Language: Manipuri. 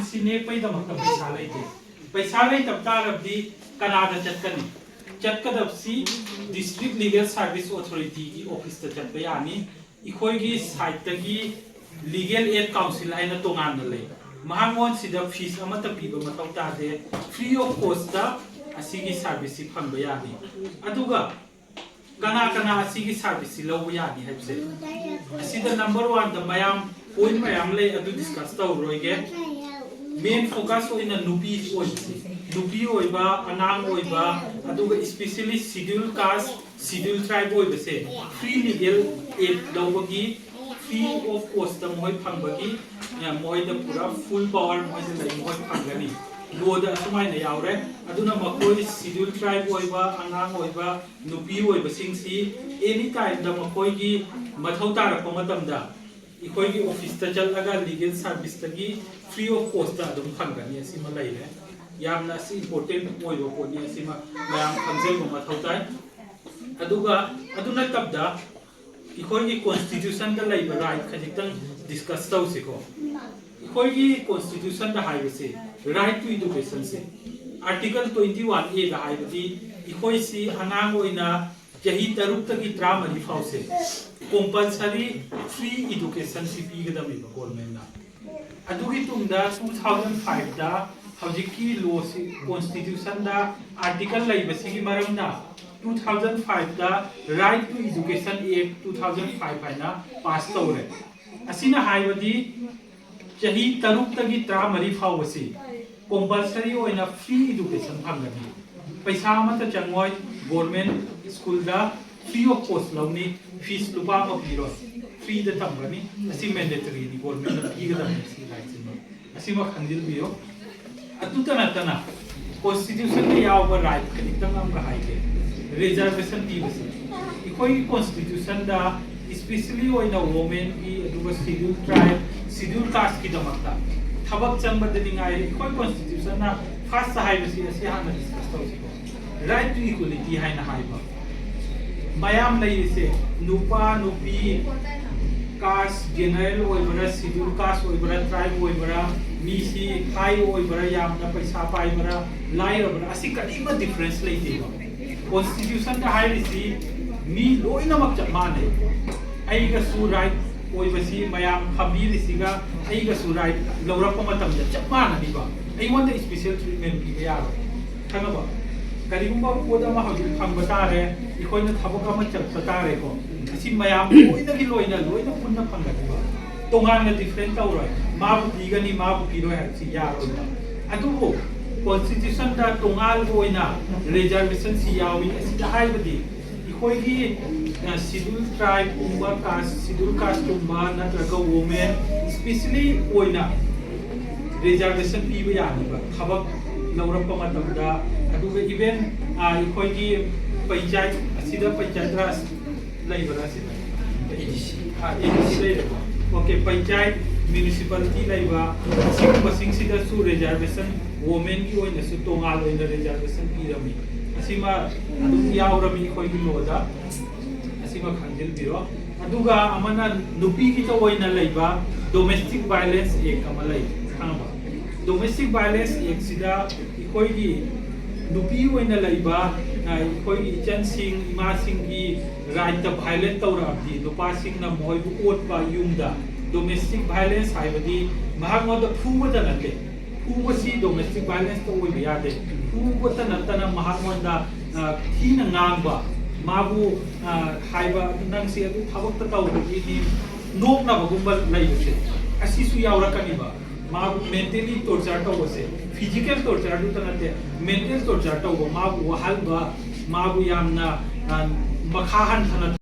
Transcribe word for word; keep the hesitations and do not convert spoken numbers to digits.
ꯁꯤ ꯅꯦꯛꯄꯩꯗꯃꯛꯇ ꯄꯩꯁꯥ ꯂꯩꯇꯦ꯫ ꯄꯩꯁꯥ ꯂꯩꯇꯕ ꯇꯥꯔꯕꯗꯤ ꯀꯅꯥꯗ ꯆꯠꯀꯅꯤ? ꯆꯠꯀꯗꯕꯁꯤ District Legal Service Authority ꯒꯤ office ꯇ ꯆꯠꯄ ꯌꯥꯅꯤ꯫ ꯑꯩꯈꯣꯏꯒꯤ side ꯇꯒꯤ Legal Aid Council ꯍꯥꯏꯅ ꯇꯣꯉꯥꯟꯅ ꯂꯩ꯫ ꯃꯍꯥꯛꯉꯣꯟꯁꯤꯗ fees ꯑꯃꯠꯇ ꯄꯤꯕ ꯃꯊꯧ ꯇꯥꯗꯦ꯫ Free of cost ꯇ ꯑꯁꯤꯒꯤ service ꯁꯤ ꯐꯪꯕ ꯌꯥꯅꯤ꯫ ꯑꯗꯨꯒ ꯀꯅꯥ ꯀꯅꯥ ꯑꯁꯤꯒꯤ service ꯁꯤ ꯂꯧꯕ ꯌꯥꯅꯤ ꯍꯥꯏꯕꯁꯦ, ꯑꯁꯤꯗ number one ꯗ ꯃꯌꯥꯝ point ꯃꯌꯥꯝ ꯂꯩ, ꯑꯗꯨ discuss ꯇꯧꯔꯣꯏꯒꯦ꯫ Main focus ꯑꯣꯏꯅ ꯅꯨꯄꯤ ꯑꯣꯏꯕꯁꯦ, ꯅꯨꯄꯤ ꯑꯣꯏꯕ, ꯑꯉꯥꯡ ꯑꯣꯏꯕ, ꯑꯗꯨꯒ especially Schedule Caste, Schedule Tribe ꯑꯣꯏꯕꯁꯦ free legal aid ꯂꯧꯕꯒꯤ, free of cost ꯇ ꯃꯈꯣꯏ ꯐꯪꯕꯒꯤ, ꯑ, ꯃꯈꯣꯏꯗ ꯄꯨꯔꯥ full power ꯃꯈꯣꯏꯗ ꯂꯩ, ꯃꯈꯣꯏ ꯐꯪꯒꯅꯤ꯫ Law ꯗ ꯑꯁꯨꯃꯥꯏꯅ ꯌꯥꯎꯔꯦ꯫ ꯑꯗꯨꯅ ꯃꯈꯣꯏ Schedule Tribe ꯑꯣꯏꯕ, ꯑꯉꯥꯡ ꯑꯣꯏꯕ, ꯅꯨꯄꯤ ꯑꯣꯏꯕꯁꯤꯡꯁꯤ any time ꯗ ꯃꯈꯣꯏꯒꯤ ꯃꯊꯧ ꯇꯥꯔꯛꯄ ꯃꯇꯝꯗ ꯑꯩꯈꯣꯏꯒꯤ office ꯇ ꯆꯠꯂꯒ legal service ꯇꯒꯤ free of cost ꯇ ꯑꯗꯨꯝ ꯐꯪꯒꯅꯤ꯫ ꯑꯁꯤꯃ ꯂꯩꯔꯦ꯫ ꯌꯥꯝꯅ ꯑꯁꯤ important ꯑꯣꯏꯕ ꯄꯣꯠꯅꯤ꯫ ꯑꯁꯤꯃ ꯃꯌꯥꯝ ꯈꯪꯖꯤꯟꯕ ꯃꯊꯧ ꯇꯥꯏ꯫ ꯑꯗꯨꯒ ꯑꯗꯨ ꯅꯠꯇꯕꯗ ꯑꯩꯈꯣꯏꯒꯤ constitution ꯗ ꯂꯩꯕ right ꯈꯖꯤꯛꯇꯪ discuss ꯇꯧꯁꯤꯀꯣ꯫ ꯑꯩꯈꯣꯏꯒꯤ constitution ꯗ ꯍꯥꯏꯕꯁꯦ right to education say article twenty one A ꯗ ꯍꯥꯏꯕꯗꯤ ꯑꯩꯈꯣꯏꯁꯤ ꯑꯉꯥꯡ ꯑꯣꯏꯅ ꯆꯍꯤ ꯇꯔꯨꯛꯇꯒꯤ ꯇꯔꯥꯃꯔꯤ ꯐꯥꯎꯁꯦ compulsory free education ꯁꯤ ꯄꯤꯒꯗꯕꯅꯦꯕ government ꯅ꯫ ꯑꯗꯨꯒꯤ ꯇꯨꯡꯗ two thousand five ꯗ ꯍꯧꯖꯤꯛꯀꯤ law ꯁꯤ constitution ꯗ article ꯂꯩꯕꯁꯤꯒꯤ ꯃꯔꯝꯅ two thousand five the Right to Education Act two thousand five ꯍꯥꯏꯅ pass ꯇꯧꯔꯦ꯫ ꯑꯁꯤꯅ ꯍꯥꯏꯕꯗꯤ ꯆꯍꯤ ꯇꯔꯨꯛꯇꯒꯤ ꯇꯔꯥꯃꯔꯤ ꯐꯥꯎꯕꯁꯤ compulsory ꯑꯣꯏꯅ free education ꯐꯪꯒꯅꯤ꯫ ꯄꯩꯁꯥ ꯑꯃꯠꯇ ꯆꯪꯉꯣꯏ꯫ Government school the free of cost ꯂꯧꯅꯤ꯫ Fees ꯂꯨꯄꯥ ꯑꯃ ꯄꯤꯔꯣꯏ꯫ Free ꯗ ꯇꯝꯒꯅꯤ꯫ ꯑꯁꯤ mandatory ꯅꯤ, government ꯅ ꯄꯤꯒꯗꯕꯅꯤ꯫ ꯁꯤ right ꯁꯤꯃ, ꯑꯁꯤꯃ ꯈꯪꯖꯤꯟꯕꯤꯌꯨ꯫ ꯑꯗꯨꯇ ꯅꯠꯇꯅ constitution ꯗ ꯌꯥꯎꯕ right ꯈꯖꯤꯛꯇꯪ ꯑꯃꯒ ꯍꯥꯏꯒꯦ꯫ Reservation ꯄꯤꯕꯁꯦ ꯑꯩꯈꯣꯏꯒꯤ constitution ꯗ especially ꯑꯣꯏꯅ women ꯒꯤ, ꯑꯗꯨꯒ Schedule Tribe, Schedule Caste ꯀꯤꯗꯃꯛꯇ ꯊꯕꯛ ꯆꯪꯕꯗꯗꯤ ꯉꯥꯏꯔꯦ꯫ ꯑꯩꯈꯣꯏ constitution ꯅ first ꯍꯥꯏꯕꯁꯤ ꯑꯁꯤ ꯍꯥꯟꯅ discuss ꯇꯧꯁꯤꯀꯣ꯫ Right to equality ꯍꯥꯏꯅ ꯍꯥꯏꯕ ꯃꯌꯥꯝ ꯂꯩꯔꯤꯁꯦ, ꯅꯨꯄꯥ, ꯅꯨꯄꯤ, ꯀꯥꯁ ꯖꯦꯅꯔꯦꯜ ꯑꯣꯏꯕ꯭ꯔꯥ, ꯁꯤꯗꯨꯜ ꯀꯥꯁ ꯑꯣꯏꯕ꯭ꯔꯥ, ꯇ꯭ꯔꯥꯏꯕ ꯑꯣꯏꯕ꯭ꯔꯥ, ꯃꯤꯁꯤ ꯍꯥꯏ ꯑꯣꯏꯕ꯭ꯔꯥ, ꯌꯥꯝꯅ ꯄꯩꯁꯥ ꯄꯥꯏꯕ꯭ꯔꯥ, ꯂꯥꯏꯔꯕ꯭ꯔꯥ, ꯑꯁꯤ ꯀꯔꯤꯝꯃ ꯗꯤꯐ꯭ꯔꯦꯟꯁ ꯂꯩꯇꯦꯕ꯫ ꯀꯣꯟꯁꯇꯤꯇ꯭ꯌꯨꯁꯟꯗ ꯍꯥꯏꯔꯤꯁꯤ ꯃꯤ ꯂꯣꯏꯅꯃꯛ ꯆꯞ ꯃꯥꯟꯅꯩ꯫ ꯑꯩꯒꯁꯨ ꯔꯥꯏꯠ ꯑꯣꯏꯕꯁꯤ ꯃꯌꯥꯝ ꯈꯪꯕꯤꯔꯤꯁꯤꯒ ꯑꯩꯒꯁꯨ ꯔꯥꯏꯠ ꯂꯧꯔꯛꯄ ꯃꯇꯝꯗ ꯆꯞ ꯃꯥꯟꯅꯅꯤꯕ꯫ ꯑꯩꯉꯣꯟꯗ ꯏꯁꯄꯤꯁꯦꯜ ꯇ꯭ꯔꯤꯠꯃꯦꯟ ꯄꯤꯕ ꯌꯥꯔꯣꯏ꯫ ꯈꯪꯉꯕ? ꯀꯔꯤꯒꯨꯝꯕ ꯄꯣꯠ ꯑꯃ ꯍꯧꯖꯤꯛ ꯐꯪꯕ ꯇꯥꯔꯦ, ꯑꯩꯈꯣꯏꯅ ꯊꯕꯛ ꯑꯃ ꯆꯠꯄ ꯇꯥꯔꯦꯀꯣ꯫ ꯑꯁꯤ ꯃꯌꯥꯝ ꯂꯣꯏꯅꯒꯤ ꯂꯣꯏꯅ ꯂꯣꯏꯅ ꯄꯨꯟꯅ ꯐꯪꯒꯅꯤꯕ꯫ ꯇꯣꯉꯥꯟꯅ ꯗꯤꯐ꯭ꯔꯦꯟ ꯇꯧꯔꯣꯏ꯫ ꯃꯥꯕꯨ ꯄꯤꯒꯅꯤ, ꯃꯥꯕꯨ ꯄꯤꯔꯣꯏ ꯍꯥꯏꯕꯁꯤ ꯌꯥꯔꯣꯏꯕ꯫ ꯑꯗꯨꯕꯨ ꯀꯣꯟꯁꯇꯤꯇ꯭ꯌꯨꯁꯟꯗ ꯇꯣꯉꯥꯟꯕ ꯑꯣꯏꯅ ꯔꯤꯖꯥꯔꯕꯦꯁꯟꯁꯤ ꯌꯥꯎꯏ꯫ ꯑꯁꯤꯗ ꯍꯥꯏꯕꯗꯤ ꯑꯩꯈꯣꯏꯒꯤ ꯁꯤꯗꯨꯜ ꯇ꯭ꯔꯥꯏꯕꯀꯨꯝꯕ, ꯀꯥꯁ, ꯁꯤꯗꯨꯜ ꯀꯥꯁꯀꯨꯝꯕ ꯅꯠꯇ꯭ꯔꯒ ꯋꯨꯃꯦꯟ ꯏꯁꯄꯤꯁꯦꯜꯂꯤ ꯑꯣꯏꯅ ꯔꯤꯖꯥꯔꯕꯦꯁꯟ ꯄꯤꯕ ꯌꯥꯅꯤꯕ ꯊꯕꯛ ꯂꯧꯔꯛꯄ ꯃꯇꯝꯗ꯫ ꯑꯗꯨꯒ ꯏꯚꯦꯟ ꯑꯩꯈꯣꯏꯒꯤ ꯄꯟꯆꯥꯌꯠ ꯑꯁꯤꯗ, ꯄꯟꯆꯥꯌꯠ ꯔꯥꯖ ꯂꯩꯕ꯭ꯔꯥ ꯁꯤꯗ? ꯑꯦ ꯗꯤ ꯁꯤ ꯂꯩꯔꯦꯀꯣ꯫ ꯑꯣꯀꯦ, ꯄꯟꯆꯥꯌꯠ, ꯃ꯭ꯌꯨꯅꯤꯁꯤꯄꯥꯂꯤꯇꯤ ꯂꯩꯕ, ꯑꯁꯤꯒꯨꯝꯕꯁꯤꯡꯁꯤꯗꯁꯨ ꯔꯤꯖꯥꯔꯕꯦꯁꯟ, ꯋꯨꯃꯦꯟꯒꯤ ꯑꯣꯏꯅꯁꯨ ꯇꯣꯉꯥꯟ ꯑꯣꯏꯅ ꯔꯤꯖꯥꯔꯕꯦꯁꯟ ꯄꯤꯔꯝꯃꯤ꯫ ꯑꯁꯤꯃ ꯑꯗꯨꯝ ꯌꯥꯎꯔꯝꯃꯤ ꯑꯩꯈꯣꯏꯒꯤ ꯂꯣꯗ꯫ ꯑꯁꯤꯃ ꯈꯪꯖꯤꯟꯕꯤꯔꯣ꯫ ꯑꯗꯨꯒ ꯑꯃꯅ ꯅꯨꯄꯤꯒꯤꯗ ꯑꯣꯏꯅ ꯂꯩꯕ ꯗꯣꯃꯦꯁꯇꯤꯛ ꯚꯥꯏꯂꯦꯟꯁ ꯑꯦꯛ ꯑꯃ ꯂꯩ, ꯈꯪꯉꯕ? ꯗꯣꯃꯦꯁꯇꯤꯛ ꯚꯥꯏꯂꯦꯟꯁ ꯑꯦꯛꯁꯤꯗ ꯑꯩꯈꯣꯏꯒꯤ ꯅꯨꯄꯤ ꯑꯣꯏꯅ ꯂꯩꯕ, ꯑ, ꯑꯩꯈꯣꯏꯒꯤ ꯏꯆꯟꯁꯤꯡ, ꯏꯃꯥꯁꯤꯡꯒꯤ ꯔꯥꯏꯠꯇ ꯚꯥꯏꯂꯦꯠ ꯇꯧꯔꯛꯑꯕꯗꯤ, ꯅꯨꯄꯥꯁꯤꯡꯅ ꯃꯈꯣꯏꯕꯨ ꯑꯣꯠꯄ, ꯌꯨꯝꯗ ꯗꯣꯃꯦꯁꯇꯤꯛ ꯚꯥꯏꯂꯦꯟꯁ ꯍꯥꯏꯕꯗꯤ ꯃꯍꯥꯛꯉꯣꯟꯗ ꯐꯨꯕꯗ ꯅꯠꯇꯦ꯫ ꯐꯨꯕꯁꯤ ꯗꯣꯃꯦꯁꯇꯤꯛ ꯚꯥꯏꯂꯦꯟꯁꯇ ꯑꯣꯏꯕ ꯌꯥꯗꯦ꯫ ꯐꯨꯕꯇ ꯅꯠꯇꯅ ꯃꯍꯥꯛꯉꯣꯟꯗ, ꯑ, ꯊꯤꯅ ꯉꯥꯡꯕ, ꯃꯥꯕꯨ, ꯑ, ꯍꯥꯏꯕ, "ꯅꯪꯁꯤ ꯑꯗꯨ ꯊꯕꯛꯇ ꯇꯧꯕꯒꯤꯅꯤ", ꯅꯣꯛꯅꯕꯒꯨꯝꯕ ꯂꯩꯕꯁꯦ, ꯑꯁꯤꯁꯨ ꯌꯥꯎꯔꯛꯀꯅꯤꯕ꯫ ꯃꯥꯕꯨ ꯃꯦꯟꯇꯦꯜꯂꯤ ꯇꯣꯔꯆꯔ ꯇꯧꯕꯁꯦ, ꯐꯤꯖꯤꯀꯦꯜ ꯇꯣꯔꯆꯔꯗꯨꯇ ꯅꯠꯇꯦ, ꯃꯦꯟꯇꯦꯜ ꯇꯣꯔꯆꯔ ꯇꯧꯕ, ꯃꯥꯕꯨ ꯋꯥꯍꯟꯕ, ꯃꯥꯕꯨ ꯌꯥꯝꯅ, ꯑ, ꯃꯈꯥ ꯍꯟꯊꯅ